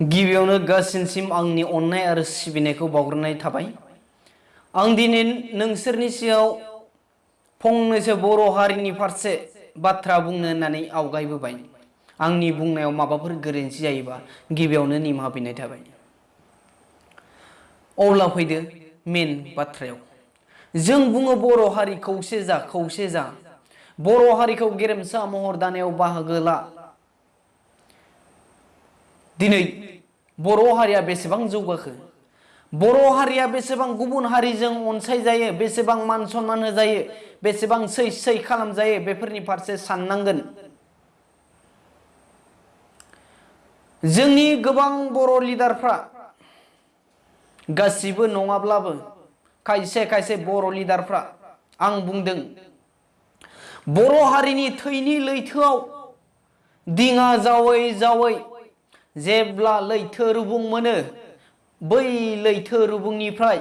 गिबियावनो गासिनसिम आंनि अननाय आरो सिबिनायखौ बावग्रोनाय थाबाय। आं दिनै नोंसोरनि सिगाङाव फंनैसो बर' हारिनि फारसे बाथ्रा बुंनो होननानै आवगायबोबाय। आंनि बुंनायाव माबाफोर गोरोन्थि जायोबा गिबियावनो निमाहा बिनाय थाबाय। अब्ला फैदो मेन बाथ्रायाव। जों बुङो बर' हारि खौसे जा खौसे जा। बर' हारिखौ गेरेमसा महर दानायाव बाहागो ला। दिनै बर' हारिया बेसेबां जौगाखो? बर' हारिया बेसेबां गुबुन हारिजों अनसायजायो, बेसेबां मान सनमान होजायो, बेसेबां सै सै खालामजायो, बेफोरनि फारसे साननांगोन। जोंनि गोबां बर' लिडारफ्रा, गासिबो नङाब्लाबो खायसे खायसे बर' लिडारफ्रा, आं बुंदों बर' हारिनि थैनि लैथोआव दिङा जावै जावै जेब्ला लैथो रुबुं मोनो, बै लैथो रुबुंनिफ्राय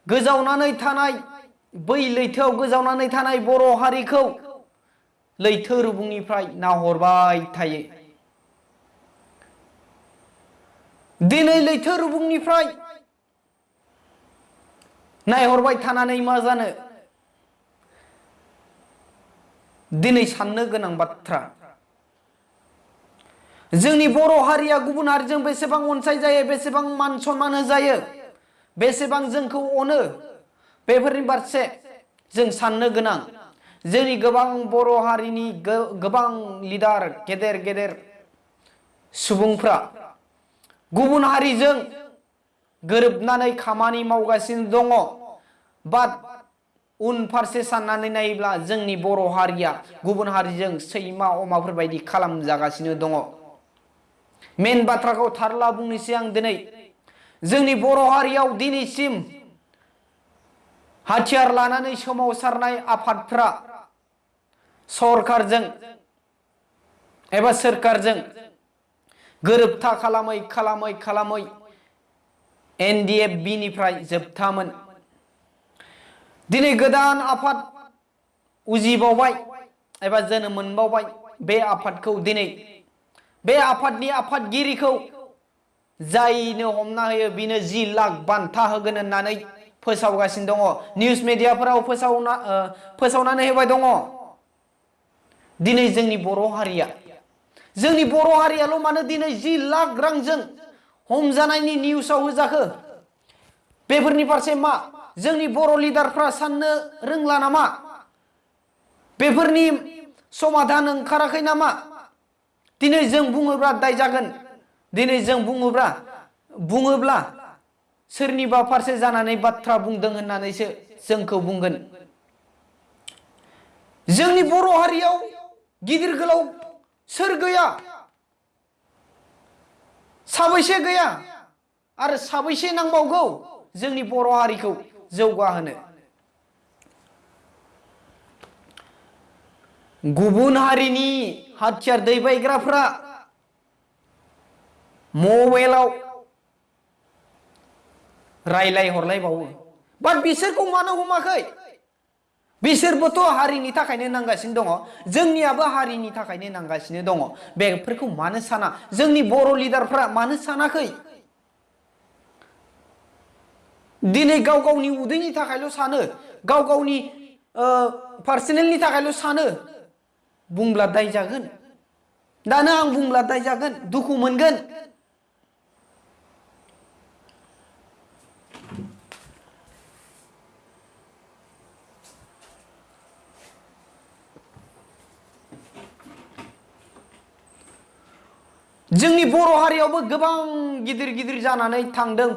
गोजावनानै थानाय, बै लैथोआव गोजावनानै थानाय बर' हारिखौ लैथो रुबुंनिफ्राय नाहरबाय थायो। दिनै लैथो रुबुंनिफ्राय नायहरबाय थानानै मा जानो? दिनै साननो गोनां बाथ्रा। जोंनि बर' हारिया गुबुन हारिजों बेसेबां अनसायजायो, बेसेबां मान सनमान होजायो, बेसेबां जोंखौ अनो, बेफोरनि फारसे जों साननो गोनां। जोंनि गोबां बर' हारिनि गोबां लिडार, गेदेर गेदेर सुबुंफ्रा गुबुन हारिजों गोरोबनानै खामानि मावगासिनो दङ। बाट उनफारसे साननानै नायोब्ला जोंनि बर' हारिया गुबुन हारिजों सैमा अमाफोर बायदि खालामजागासिनो दङ। मेन बाथ्राखौ थारला बुंनोसै आं दिनै। जोंनि बर' हारियाव दिनैसिम हाथियार लानानै सोमावसारनाय आफादफ्रा सरखारजों एबा सोरखारजों गोरोबथा खालामै खालामै खालामै NDFB निफ्राय जोबथामोन। दिनै गोदान आफाद उजिबावबाय एबा जोनोम मोनबावबाय। बे आफादखौ दिनै बे आफादनि आफादगिरिखौ जायनो हमना होयो बिनो 10 लाख बान्था होगोन होननानै फोसावगासिनो दङ। निउस मिडियाफोराव फोसावनानै होबाय दङ। दिनै जोंनि बर' हारियाल' मानो दिनै 10 लाख रांजों हमजानायनि निउसाव होजाखो? बेफोरनि फारसे मा जोंनि बर' लिडारफ्रा साननो रोंला नामा? बेफोरनि समाधान ओंखाराखै नामा? दिनै जों बुङोब्ला दाय जागोन। दिनै जों बुङोब्ला सोरनिबा फारसे जानानै बाथ्रा बुंदों होननानैसो जोंखौ बुंगोन। जोंनि बर' हारियाव गिदिर गोलाव सोर गैया? साबैसे गैया? आरो साबैसे नांबावगौ जोंनि बर' हारिखौ जौगाहोनो? गुबुन हारिनि हाथियार दैबायग्राफ्रा मबाइलाव रायलाय हरलायबावो। बाट बिसोरखौ मानो हमाखै? बिसोरबोथ' हारिनि थाखायनो नांगासिनो दङ। जोंनियाबो हारिनि थाखायनो नांगासिनो दङ। बेफोरखौ मानो साना? जोंनि बर' लिडारफ्रा मानो सानाखै? दिनै गाव गावनि उदैनि थाखायल' सानो, गाव गावनि पार्सनेलनि थाखायल' सानो। बुंब्ला दाय जागोन। दानो आं बुंब्ला दाय जागोन, दुखु मोनगोन। जोंनि बर' हारियावबो गोबां गिदिर गिदिर जानानै थांदों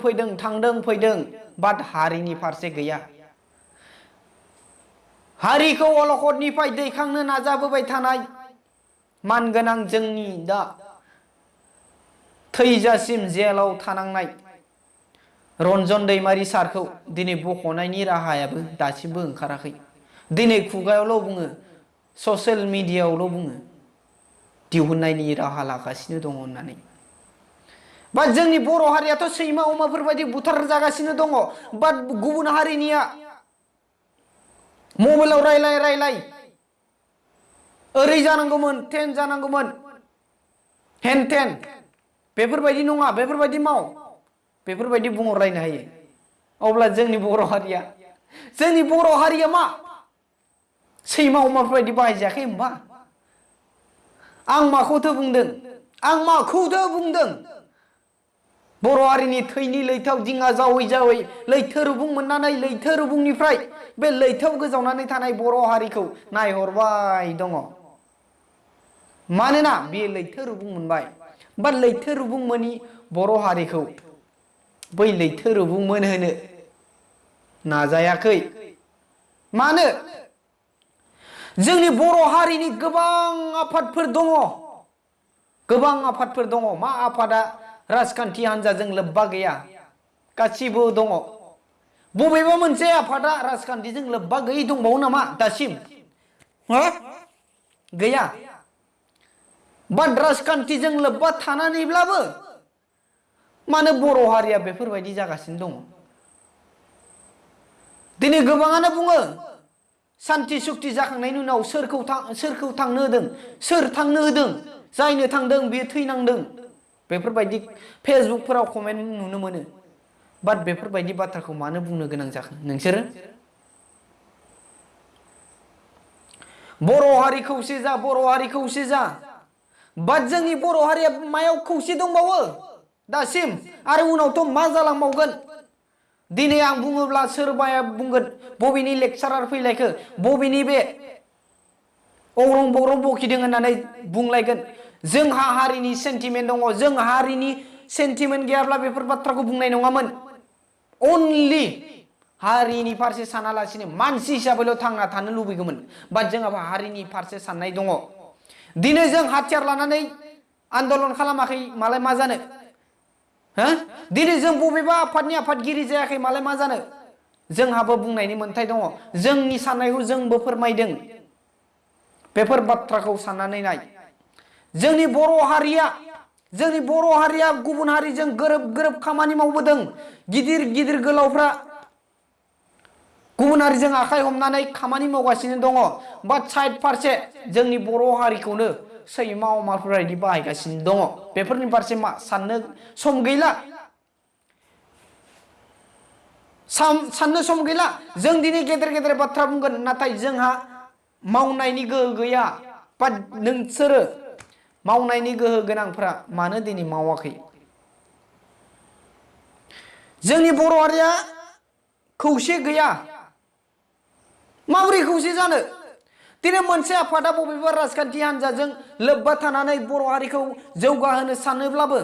फैदों। बाट हारिनि फारसे गैया। हारिखौ अलखदनिफ्राय दैखांनो नाजाबोबाय थानाय मानगोनां जोंनि दा थैजासिम जेलाव थानांनाय रन्जन दैमारि सारखौ दिनै बख'नायनि राहायाबो दासिमबो ओंखाराखै। दिनै खुगायावल' बुङो, ससियेल मिडियायावल' बुङो दिहुननायनि राहा लागासिनो दङ होननानै। बाट जोंनि बर' हारियाथ' सैमा अमाफोरबायदि बुथार जागासिनो दङ। बाट गुबुन हारिनिया मबाइलाव रायलाय ओरै जानांगौमोन, टेन जानांगौमोन, हेन टेन बेफोरबायदि नङा, बेफोरबायदि माव, बेफोरबायदि बुंहरलायनो हायो। अब्ला जोंनि बर' हारिया मा सैमा अमाफोरबायदि बाहायजायाखै होमबा? आं माखौथो बुंदों? बर' हारिनि थैनि लैथोआव दिङा जावै जावै लैथो रुगुं मोननानै लैथो रुगुंनिफ्राय बे लैथोआव गोजावनानै थानाय बर' हारिखौ नायहरबाय दङ। मानोना बे लैथो रुगुं मोनबाय, बा लैथो रुगुं मोनि बर' हारिखौ बै लैथो रुगुं मोनहोनो नाजायाखै। मानो? जोंनि बर' हारिनि गोबां आफादफोर दङ, गोबां आफादफोर दङ। मा आफादा राजखान्थि हान्जाजों लोब्बा गैया? गासिबो दङ। बबेबा मोनसे आफादा राजखान्थिजों लोब्बा गैयै दंबावो नामा दासिम? गैया। बाट राजखान्थिजों लोब्बा थानानैब्लाबो मानो बर' हारिया बेफोरबायदि जागासिनो दङ? दिनै गोबाङानो बुङो सान्थि सुक्ति जाखांनायनि उनाव सोरखौ थांनो होदों? सोर थांनो होदों? जायनो थांदों बेयो थैनांदों। बेफोरबायदि फेसबुकफोराव कमेन्ट नुनो मोनो। बाट बेफोरबायदि बाथ्राखौ मानो बुंनो गोनां जाखो नोंसोरो? बर' हारि खौसे जा, बर' हारि खौसे जा। बाट जोंनि बर' हारिया मायाव खौसे दंबावो दासिम? आरो उनावथ' मा जालांबावगोन? दिनै आं बुङोब्ला सोरबाया बुंगोन बबेनि लेक्सारार फैलायखो, बबेनि बे अरं बरं बखिदों होननानै बुंलायगोन। जोंहा हारिनि सेन्टिमेन्ट दङ, जों हारिनि सेन्टिमेन्ट गैयाब्ला बेफोर बाथ्राखौ बुंनाय नङामोन। अनलि हारिनि फारसे सानालासिनो मानसि हिसाबैल' थांना थानो लुबैगौमोन। बाट जोंहा हारिनि फारसे साननाय दङ। दिनै जों हाथियार लानानै आन्दलन खालामाखै मालाय मा जानो? दिनै जों बबेबा आफादनि आफादगिरि जायाखै मालाय मा जानो? जोंहाबो बुंनायनि मोन्थाय दङ। जोंनि साननायखौ जोंबो फोरमायदों। बेफोर बाथ्राखौ साननानै नाय। जोंनि बर' हारिया गुबुन हारिजों गोरोब खामानि मावबोदों। गिदिर गिदिर गोलावफ्रा गुबुन हारिजों आखाइ हमनानै खामानि मावगासिनो दङ। बाट साइड फारसे जोंनि बर' हारिखौनो सैमा अमाफोरबायदि बाहायगासिनो दङ। बेफोरनि फारसे मा साननो सम गैला? साननो सम गैला। जों दिनै गेदेर गेदेर बाथ्रा बुंगोन, नाथाय जोंहा मावनायनि गोहो गैया। बाट नोंसोरो मावनायनि गोहो गोनांफ्रा मानो दिनै मावाखै? जोंनि बर' हारिया खौसे गैया। माबोरै खौसे जानो? दिनै मोनसे आफादा बबेबा राजखान्थि हान्जाजों लोब्बा थानानै बर' हारिखौ जौगाहोनो सानोब्लाबो,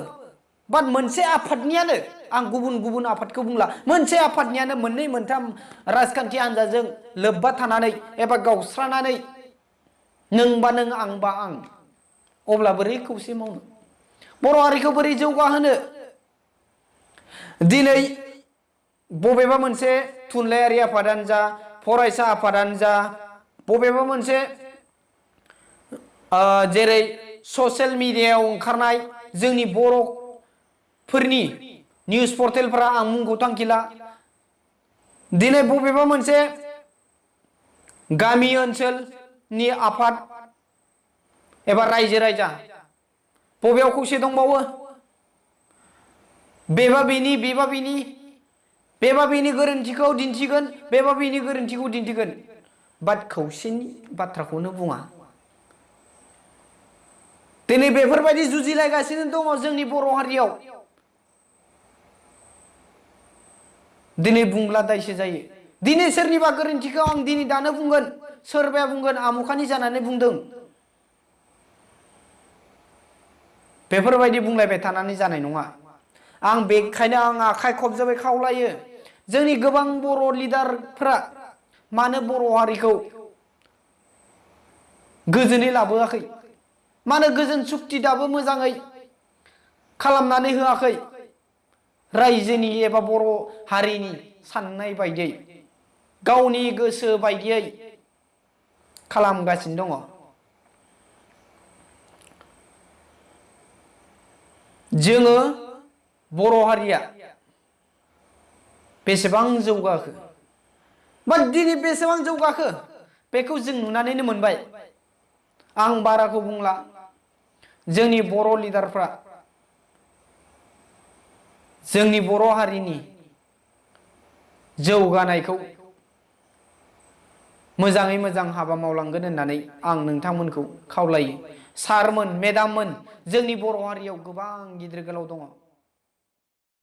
बाट मोनसे आफादनियानो, आं गुबुन गुबुन आफादखौ बुंला, मोनसे आफादनियानो मोननै मोनथाम राजखान्थि हान्जाजों लोब्बा थानानै एबा गावस्रानानै नोंबा नों आंबा आं, अब्ला बोरै खौसे मावनो? बर' हारिखौ बोरै जौगाहोनो? दिनै बबेबा मोनसे थुनलाइयारि आफादानो जा, फरायसा आफादानो जा, बबेबा मोनसे जेरै ससियेल मिडियायाव ओंखारनाय जोंनि बर'फोरनि निउस पर्टेलफोरा, आं मुंखौ थांखिला, दिनै बबेबा मोनसे गामि ओनसोलनि आफाद एबा रायजो राजा, बबेयाव खौसे दंबावो? बेबा बेनि बेबा बेनि गोरोन्थिखौ दिन्थिगोन, बेबा बेनि गोरोन्थिखौ दिन्थिगोन। बाट खौसेनि बाथ्राखौनो बुङा। दिनै बेफोरबायदि जुजिलायगासिनो दङ जोंनि बर' हारियाव। दिनै बुंब्ला दायसो जायो। दिनै सोरनिबा गोरोन्थिखौ आं दिनै दानो बुंगोन, सोरबाया बुंगोन आमुखानि जानानै बुंदों। बेफोरबायदि बुंलायबाय थानानै जानाय नङा। आं बेखायनो आखाइ खबजोबै खावलायो, जोंनि गोबां बर' लिडारफ्रा मानो बर' हारिखौ गोजोनै लाबोआखै? मानो गोजोन सुक्ति दाबो मोजाङै खालामनानै होआखै? रायजोनि एबा बर' हारिनि साननाय बायदियै, गावनि गोसो बायदियै खालामगासिनो दङ। जोङो बर' हारिया बेसेबां जौगाखो? बाट दिनै बेसेबां जौगाखो बेखौ जों नुनानैनो मोनबाय। आं बाराखौ बुंला। जोंनि बर' लिडारफ्रा जोंनि बर' हारिनि जौगानायखौ मोजाङै मोजां हाबा मावलांगोन होननानै आं नोंथांमोनखौ खावलायो। सारमोन, मेडाममोन, जोंनि बर' हारियाव गोबां गिदिर गोलाव दङ।